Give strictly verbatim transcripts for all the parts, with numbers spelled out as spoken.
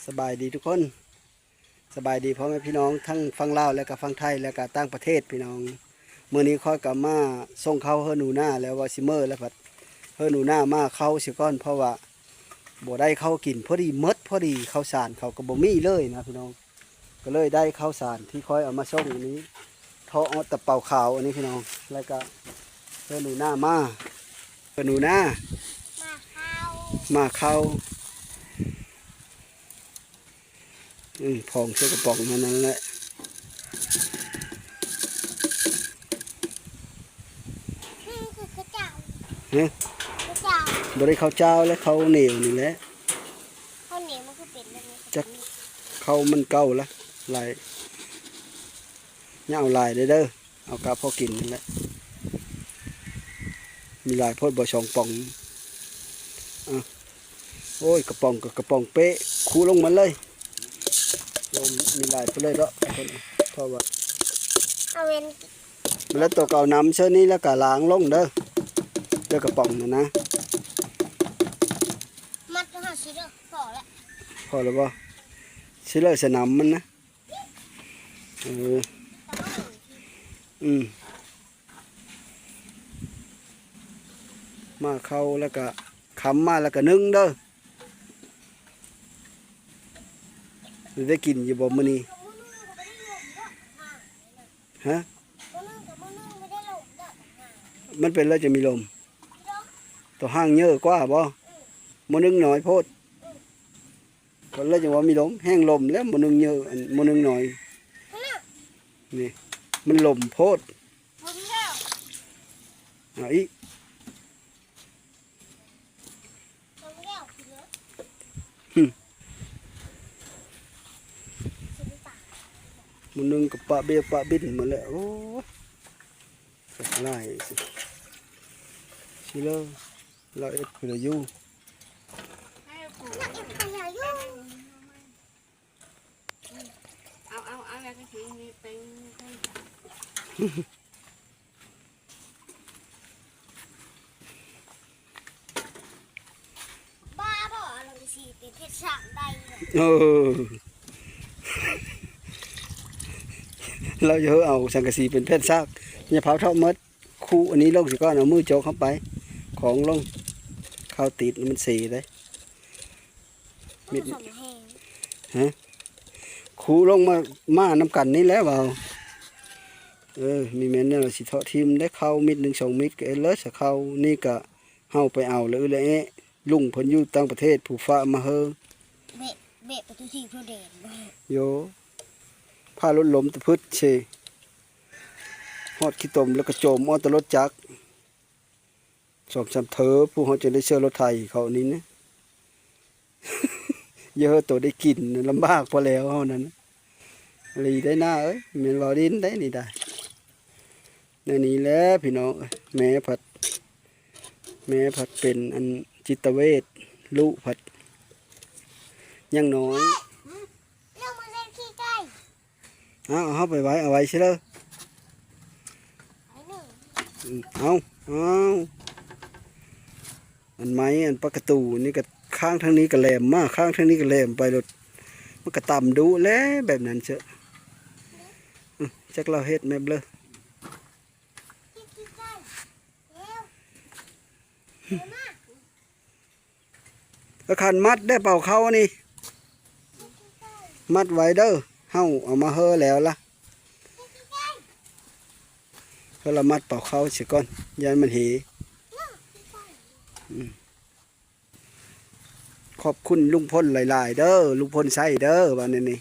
สบายดีทุกคน สบายดีพ่อแม่พี่น้องทั้งฝั่งลาวและก็ฝั่งไทยและก็ต่างประเทศพี่น้อง มื้อนี้ข้อยก็มาส่งข้าวเฮือหนูนาแล้วว่าสิเมิดแล้วพัดเฮือหนูนามาเข้าสิก่อน เพราะว่าบ่ได้เข้ากินพอดีหมดพอดี ข้าวสารเขาก็บ่มีเลยนะพี่น้อง ก็เลยได้ข้าวสารที่ข้อยเอามาส่งอันนี้เทาะเอาแต่เป่าขาวอันนี้พี่น้อง แล้วก็เฮือหนูนามาเฮือหนูนามาเข้ามาเข้า อืมพองใส่กระป๋องเท่านั้นแหละ นี่คือข้าวเจ้าฮะข้าวเจ้าบ่ได้ข้าวเจ้าและข้าวเหนียวนี่แหละ ข้าวเหนียวมันคือเป็นแบบนี้จักข้าวมันเก่าละหลายอย่าเอาหลายเด้อเด้อ เอากะพอกินนั่นแหละ มีหลายโพดบ่สองป๋อง อ่ะ โอ้ย กระป๋องกับกระป๋องเป๊ะ คูลงมาเลย ลงมีหลายไปเลยเนาะ เพราะว่าเอาเว้นแล้วตัวเก่าน้ำเส้นนี้แล้วก็ล้างลงเด้อ เด้อกระป๋องนะนะ มัดแล้วค่ะสิเด้อ พอแล้ว พอแล้วบ่สิเลิกสนามมันนะ เออ อืม มาเข้าแล้วก็คำมาแล้วก็นึ่งเด้อ ได้กินอยู่บ่มื้อนี้ ฮะ มันเป็นแล้วจะมีลม ตัวห้างเยอะกว่าบ่มื้อนึงน้อยโพด ก็เลยจังว่ามีลม แห้งลมแล้วมื้อนึงเยอะ อันมื้อนึงน้อย นี่ มันลมโพด เอาอีก หึมื้อนึงก็ปะเบียปะบินหมดแล้ว โอ้ย หลายสิ สิเลอ เราเอ็ดคืออยู่ เอาเอาเอาแล้วก็ถึงมีเป็น บ้าบ่ เอาลงสีเป็นเพชรสร้างได้เลย เออ เราจะเอาสังกะสีเป็นแผ่นซาก อย่าเผาเท่าหมด คู่อันนี้ลงสิก่อน เอามือโจกเข้าไป ของลง เข้าติดมันเสียเลย มิด สมแหง ฮะ คู่ลงมา มานำกันนี่แหละเบา เออ มีแม่นแนวสิเทาะทิ่มได้เข้ามิดหนึ่งสองมิดก็เออเลยสะเข้า นี่ก็เฮาไปเอาแล้วเออเลยเอ๊ะ ลุงเพิ่นอยู่ต่างประเทศ ผู้ฟ้ามาเฮอ เบะ เบะประตูที่พระเดช โย พารถล้มตะพึดเช ฮอดขี้ตมแล้วก็โจมออกแต่รถจักร สองสามเถอ ผู้เขาจะได้เชื่อรถไถเขานี่นะ เยอะตัวได้กินน่ะลำบากพอแล้วเฮานั้น ลีได้หน้าเอ้ย แม่นเว้าดินได้นี่ได้ ในนี้แหละพี่น้องเอ้ย แม่ผัด แม่ผัดเป็นอันจิตเวช ลูกผัด ยังน้อย เรื่องมันเล่นขี้ไก่ เอา เอาไปไว้ เอาไว้ใช่เลย อืม เอา เอา อันไม้ อันปะกระตูนี่ก็ข้างทางนี้ก็แหลมมา ข้างทางนี้ก็แหลมไปรถ มันก็ต่ำดุแหละแบบนั้นเชอะ อืม จักเราเฮ็ดแมบเลย ขี้ไก่ เร็ว เร็วมาก แล้วคันมัดได้เป่าเข้านี่ มัดไว้เด้อ เฮาเอามาเฮอแล้วล่ะ เฮอละมัดเป่าเข้าเสียก่อน ย้านมันเห อืม ขอบคุณลุงพลหลายๆ เด้อ ลุงพลไส้เด้อ ว่าแนวนี้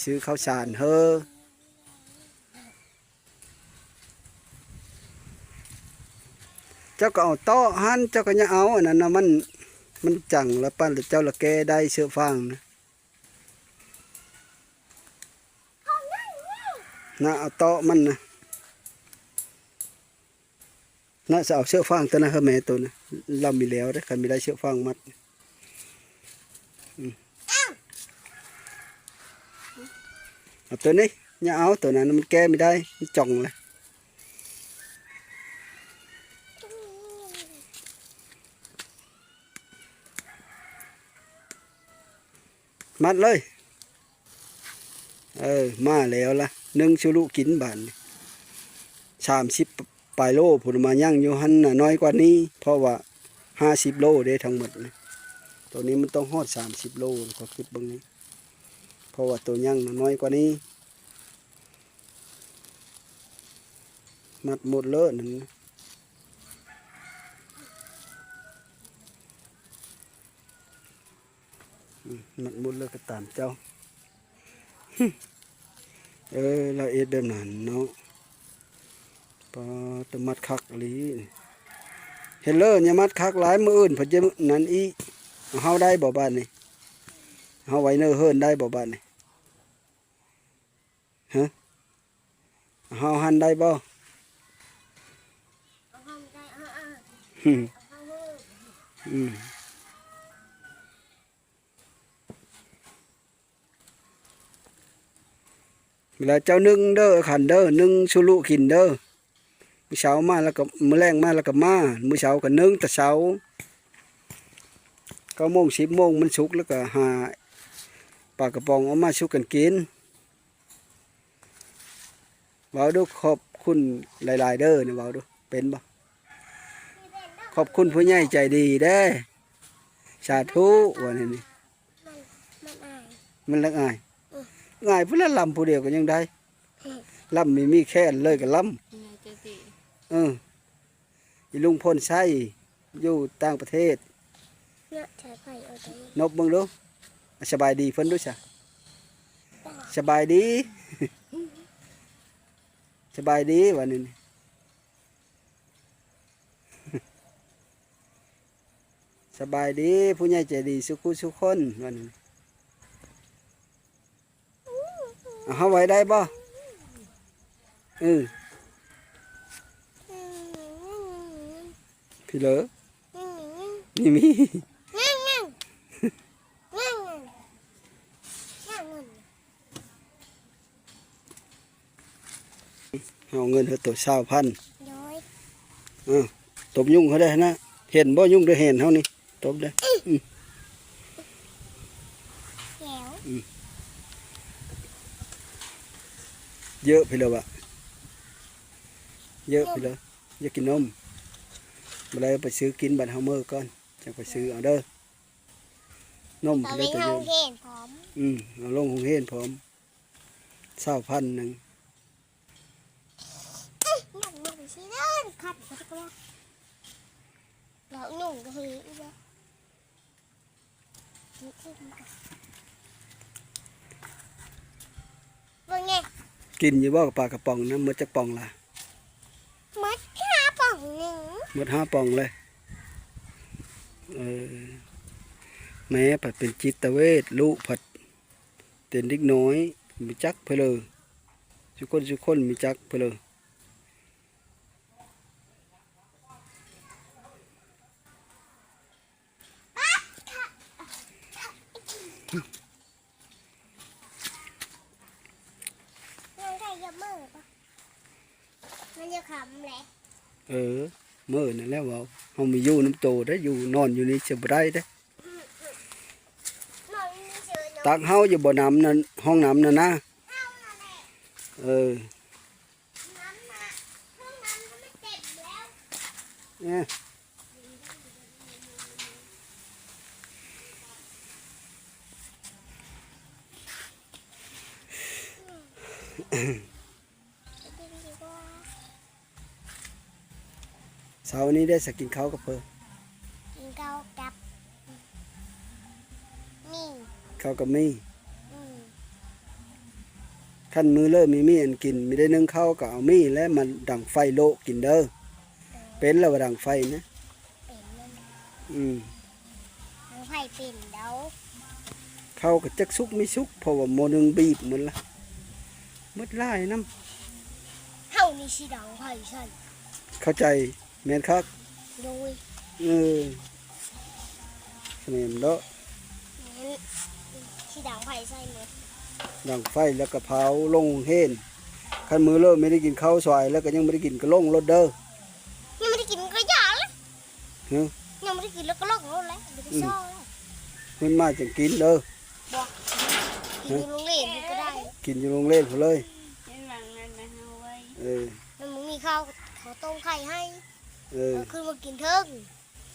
ซื้อข้าวสารเฮอ เจ้าก็เอาเตาะหั่น เจ้าก็อย่าเอาอันนั้นนะ มัน มันจังแล้วปั้นแล้วเจ้าละแก้ได้เสื้อฟางนะ นะ เอาเตาะมันนะ นะ จะเอาเสื้อฟางตัวนั้นให้แม่ตัวนะ เรามีแล้วเด้อ ใครมีได้เสื้อฟางมัด อืม เอาตัวนี้ อย่าเอาตัวนั้น มันแก้ไม่ได้ มันจ่องเลย มัดเลย เออ มาแล้วละ นึ่งสุรุกินบาดนี้ สามสิบปลายโลพุ้น มายังอยู่หั่นน่ะ น้อยกว่านี้ เพราะว่าห้าสิบโลเด้ทั้งหมดนี่ ตัวนี้มันต้องฮอดสามสิบโล ข้อยคิดเบิ่งนี่ เพราะว่าตัวยังน่ะน้อยกว่านี้ มัดหมดเลยนั่นนะ อืม มัดหมดเลยก็ตามเจ้า เออ ลาวเฮ็ดแบบนั้นเนาะ ปาด แต่มัดคักอีหลี เฮ็ดเลย อย่ามัดคักหลาย มื้ออื่นเพิ่นจะนั้นอีก เอาเฮาได้บ่บาดนี้ เฮาไว้เนอเฮินได้บ่บาดนี้ ฮะ เฮาหั่นได้บ่ อืม อืม เวลาเจ้านึ่งเด้อ ขันเด้อ นึ่งสุรุกินเด้อ มื้อเช้ามาแล้วก็ มื้อแลงมาแล้วก็มา มื้อเช้าก็นึ่งแต่เช้า เก้าโมง สิบโมงมันสุกแล้วก็หาปลากระป๋องเอามาสู่กันกิน เว้าดู ขอบคุณหลายๆ เด้อนี่ เว้าดู เป็นบ่ ขอบคุณผู้ใหญ่ใจดีเด้อ สาธุ ว่าแนวนี้ มัน มันอาย มันละอาย เออ อายพุ้นละ ลำผู้เดียวก็ยังได้ เออ ลำมี มีแค่อันเลยก็ลำ ผู้ใหญ่ใจดี เออ อีลุงพลชัย อยู่ต่างประเทศ เนี่ย ใช้ไฟเอาตัวนี้ นบเบิ่งดู สบายดีเพิ่นดูซะ สบายดี สบายดี ว่าแนวนี้ สบายดี ผู้ใหญ่ใจดีสุขุสุคน ว่าแนวนี้ เอาเฮาไว้ได้บ่ เออ พี่เหลิอ นี่มี เอาเงินเฮาตัวซาวพัน โดย เออ ตบยุงเขาได้นะ เห็นบ่ ยุงได้เห็นเฮานี่ ตบได้ อืม แล้ว อืม เยอะไปแล้วอะ เยอะไปแล้ว อยากกินนม บ่ได้ไปซื้อกินบัดเฮาเมื่อก่อน จังไปซื้อเอาเด้อ นม เอาไป ไปเลยตัวเดียว โรงเรียนพร้อม อืม เอาลงโรงเรียนพร้อม ซาวพันหนึ่ง อื้อ ยังไม่ได้ซื้อเลย ขัดก็ได้ แล้วนุ่งก็คืออีกแล้ว เบิ่งแน่ กินอยู่บ่ปลากระป๋องนะ หมดจักป๋องละ หมดห้าป๋องหนึ่ง หมดห้าป๋องเลย เออ แม่ผัดเป็นจิตเวช ลูกผัดเป็นเด็กน้อย มีจักเพลอ สุคนสุคนมีจักเพลอ มันก็จะมืดปะ มันจะขำแหละ เออ มืดนั่นแหละเว้า เฮามีอยู่น้ำโตได้ อยู่นอนอยู่นี่สิบ่ได้เด้ นอนนี่เฉยเนาะ ตักเฮาอยู่บ่น้ำนั่น ห้องน้ำนั่นนะ เฮานั่นแหละ เออ น้ำน่ะ ห้องน้ำก็ไม่เต็มแล้ว เอ๊ะ เช้านี้ได้สักกินข้าวกับเพิ่น กินข้าวกับ มี ข้าวกับมี อืม คันมื้อเลิกมีมีอันกิน มีได้นึ่งข้าวก็เอามีแล้วมาดังไฟโลกินเด้อ เป็นแล้วว่าดังไฟนะ เป็นแล้วนะ อืม ดังไฟเป็นแล้ว ข้าวก็จักสุกไม่สุก เพราะว่าหม้อนึ่งบีบหมดละ หมดหลายน้ำ เฮานี่สิดังไฟใส่ เข้าใจ แม่นคัก โดย เออ แม่นเนาะ แม่น สิดังไฟใส่หมด ดังไฟแล้วก็เผาลงเฮน คันมื้อเลิกไม่ได้กินข้าวซอยแล้วก็ยังไม่ได้กินก็ลงรถเด้อ ยังไม่ได้กินก็อย่าเลย ฮะ ยังไม่ได้กินแล้วก็ลงรถแล้ว เดี๋ยวไป อืม ซ่อแล้ว เพิ่นมาจังกินเด้อ บ่ กินอยู่โรงเรียนก็ได้ กินอยู่โรงเรียนพู้นเลย เออ มันบ่มีข้าว เขาต้มไข่ให้ เออ เอาขึ้นมากินเทิง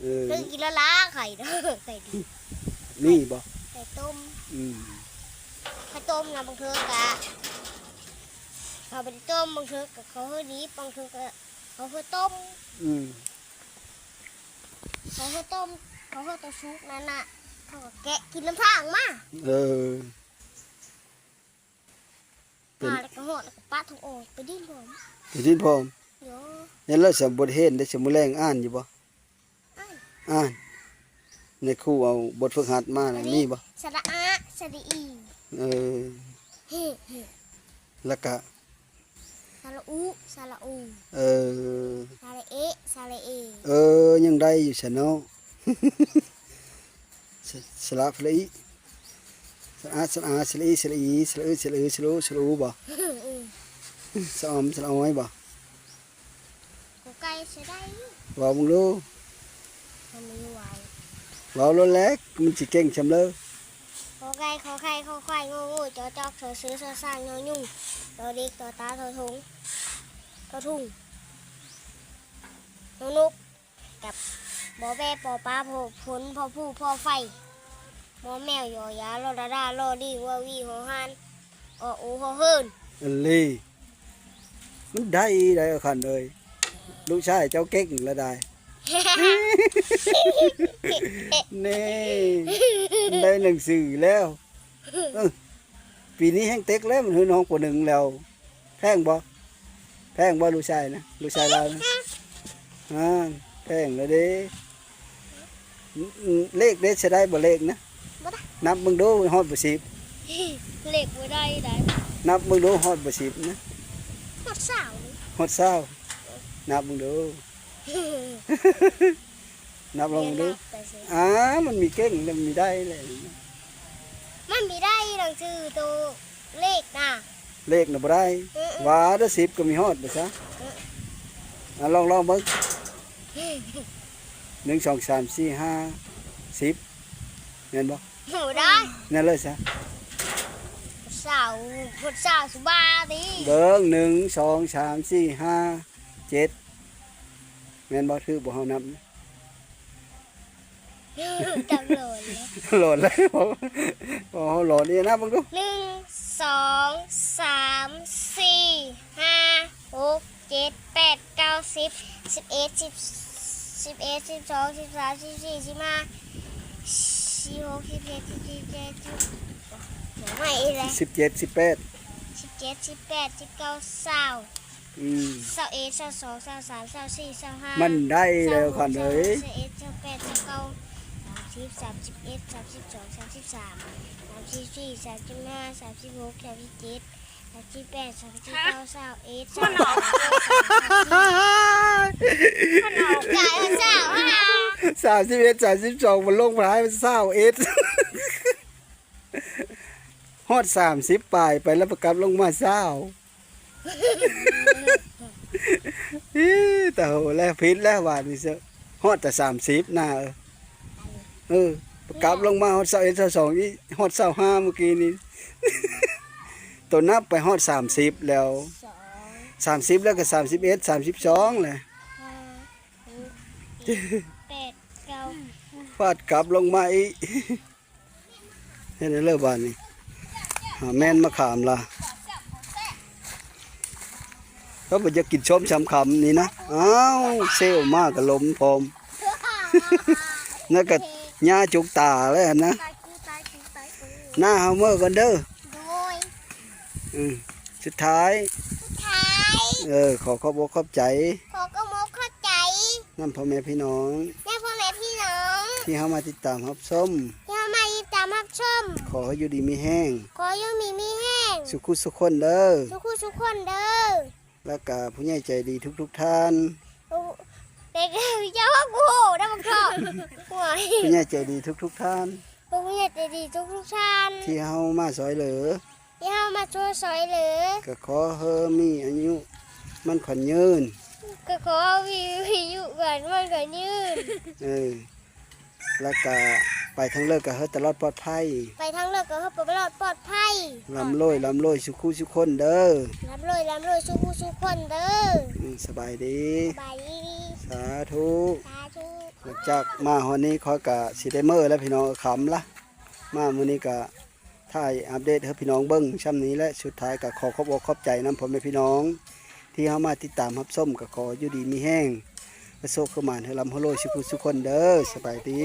เออ เทิงกินแล้วล้าไข่เด้อ ไข่ดิบ มีบ่ ไข่ต้ม อืม ไข่ต้มนะ บางเทื่อกะ เขาบ่ได้ต้ม บางเทื่อกะเขาเฮ็ดดิบ บางเทื่อกะเขาเฮ็ดต้ม อืม เขาเฮ็ดต้ม เขาเฮ็ดต้มสุกนั่นน่ะ เขาก็แกะกินน้ำทางมา เออ เป็น มาแล้วก็ฮอดแล้วก็ปะทางออก ไปดินพร้อม ไปดินพร้อม โย เห็นแล้วสมบูรณ์เห็นได้สมบูรณ์แรงอ่านอยู่บ่ อ่าน อ่าน ในครูเอาบทฝึกหัดมานะ อันนี้ มีบ่ สระอะ สระอี เออ เฮ้ เฮ้ แล้วก็ สระอุ สระอู เออ สระเอะ สระเอ เออ ยังได้อยู่ซะเนาะ ส- สระพละอิ สระอา สระอา สระอี สระอี สระอึ สระอือ สระอุ สระอูบ่ อืม สระออม สระออยบ่ กอไก่ใช้ได้ เว้าเบิ่งดู มันมีเว้า เว้าโลดแหละ มันสิเก่งซำเด้อ กอไก่ ขอไข่ คอควาย งองู จอจอก สอเสือ สอช้าง ยอยุง ดอเด็ก ตอตา ทอทง ทอทุ่ง นอนก กับ บอแบ ปอปลา พอฝน พอผู้ พอไฟ มอแมว ยอยา ลอดาดา ลอลิง วอวี หอหาน ออโอ หอเหิน อันลี มันได้ได้คันเอ้ย ลูกชายเจ้าเก่งละได้ นี่ มันได้หนังสือแล้ว เออ ปีนี้แฮงเต็กแล้ว มันเฮือนห้อง ป.หนึ่ง แล้ว แพงบ่ แพงบ่ลูกชายนะ ลูกชายลาวนะ อ่า แพงแล้วเด้ อืม เลขเด้ ใช้ได้บ่เลขนะ บ่ได้ นับเบิ่งดูฮอดบ่สิบ เลขบ่ได้ได้ นับเบิ่งดูฮอดบ่สิบนะ ฮอดซาว ฮอดซาว นับเบิ่งดู นับลองดู เรียนนับไปสิ อ่า มันมีเก่ง มันมีได้เลย มันมีได้หนังสือตัวเลขนะ เลขน่ะบ่ได้ เออ ว่าแต่สิบก็มีฮอดบ่ซะ เออ อ่ะ ลอง ลองเบิ่ง หนึ่ง สอง สาม สี่ ห้า สิบ แม่นบ่ บ่ได้ นั่นเลยซะ สาว สาวสุบาติ เบิ่ง หนึ่ง สอง สาม สี่ ห้า เจ็ด แม่นบ่ ถือบ่เฮานับ จังโหลดเลย โหลดเลย โอ้โห โหลดนี่นะ เบิ่งดู หนึ่ง สอง สาม สี่ ห้า หก เจ็ด แปด เก้า สิบ สิบเอ็ด สิบ สิบเอ็ด สิบสอง สิบสาม สิบสี่ สิบห้า สิบหก สิบเจ็ด สิบแปด สิบ ไม่อีกแล้ว สิบเจ็ด สิบแปด สิบเจ็ด สิบแปด สิบเก้า ซาว อืม ซาวเอ็ด ซาวสอง ซาวสาม ซาวสี่ ซาวห้า มันได้แล้ว ซาวหก คันเอ้ย ซาวเจ็ด ซาวแปด ซาวเก้า สามสิบ สามสิบเอ็ด สามสิบสอง สามสิบสาม สามสิบสี่ สามสิบห้า สามสิบหก สามสิบเจ็ด สามสิบแปด สามสิบเก้า ซาวเอ็ด มันออก ซาวสอง มันออก สามสิบเอ็ด สามสิบสอง มันลงท้ายมันซาวเอ็ด ฮอดสามสิบปลายไปแล้วประกับลงมาซาว อี๋ แต่โหแล้วผิดแล้วบาดนี้เซอะ ฮอดแต่สามสิบนะ เออ เออ กลับลงมาฮอดซาวเอ็ด ซาวสอง อีก ฮอดซาวห้าเมื่อกี้นี้ ตัวนับไปฮอดสามสิบแล้ว สอง สามสิบแล้วก็สามสิบเอ็ด สามสิบสองแหละ ห้า หก เจ็ด แปด เก้า ฟาดกลับลงมาอีก เฮ็ดได้เลยบาดนี้ หาแม่นมะขามล่ะ ก็บ่อยากกินส้มชำคำนี่นะ อ้าว เซลมากกับลมพร้อม นั่นก็หญ้าจุกตาแล้วนะ หน้าเฮาเมื่อกันเด้อ โดย อืม สุดท้าย สุดท้าย เออ ขอขอบอกขอบใจ ขอขอบอกขอบใจ นำพ่อแม่พี่น้อง นำพ่อแม่พี่น้อง ที่เฮามาติดตามรับชม ที่เฮามาติดตามรับชม ขอให้อยู่ดีมีแฮง ขออยู่ดีมีแฮง สุขุสุขคนเด้อ สุขุสุขคนเด้อ แล้วก็ผู้ใหญ่ใจดีทุกๆท่าน โอ้ เด็กเจ้ากูได้บังคับ ห่วย ผู้ใหญ่ใจดีทุกๆท่าน ผู้ใหญ่ใจดีทุกๆท่าน ที่เฮามาซอยเหลือ ที่เฮามาช่วยซอยเหลือ ก็ขอให้มีอายุมั่นขวัญยืน ก็ขอมีอายุมั่นขวัญยืน เออ แล้วก็ ไปทางเลิกก็เฮาตลอดปลอดภัย ไปทางเลิกก็เฮาตลอดปลอดภัย ร่ำรวยร่ำรวยสุขุสุขคนเด้อ ร่ำรวยร่ำรวยสุขุสุขคนเด้อ อืมสบายดี สบายดี สาธุ สาธุ หลังจากมาฮอดนี้ข้อยก็สิได้เมือแล้วพี่น้อง ค่ำละ มามื้อนี้ก็ถ่ายอัปเดตให้พี่น้องเบิ่งช่ำนี้และสุดท้ายก็ขอขอบอกขอบใจนำพ่อแม่พี่น้อง ที่เฮามาติดตามรับชม ก็ขออยู่ดีมีแฮง ประสบความสำเร็จให้ร่ำให้รวยสุขุสุขคนเด้อ สบายดี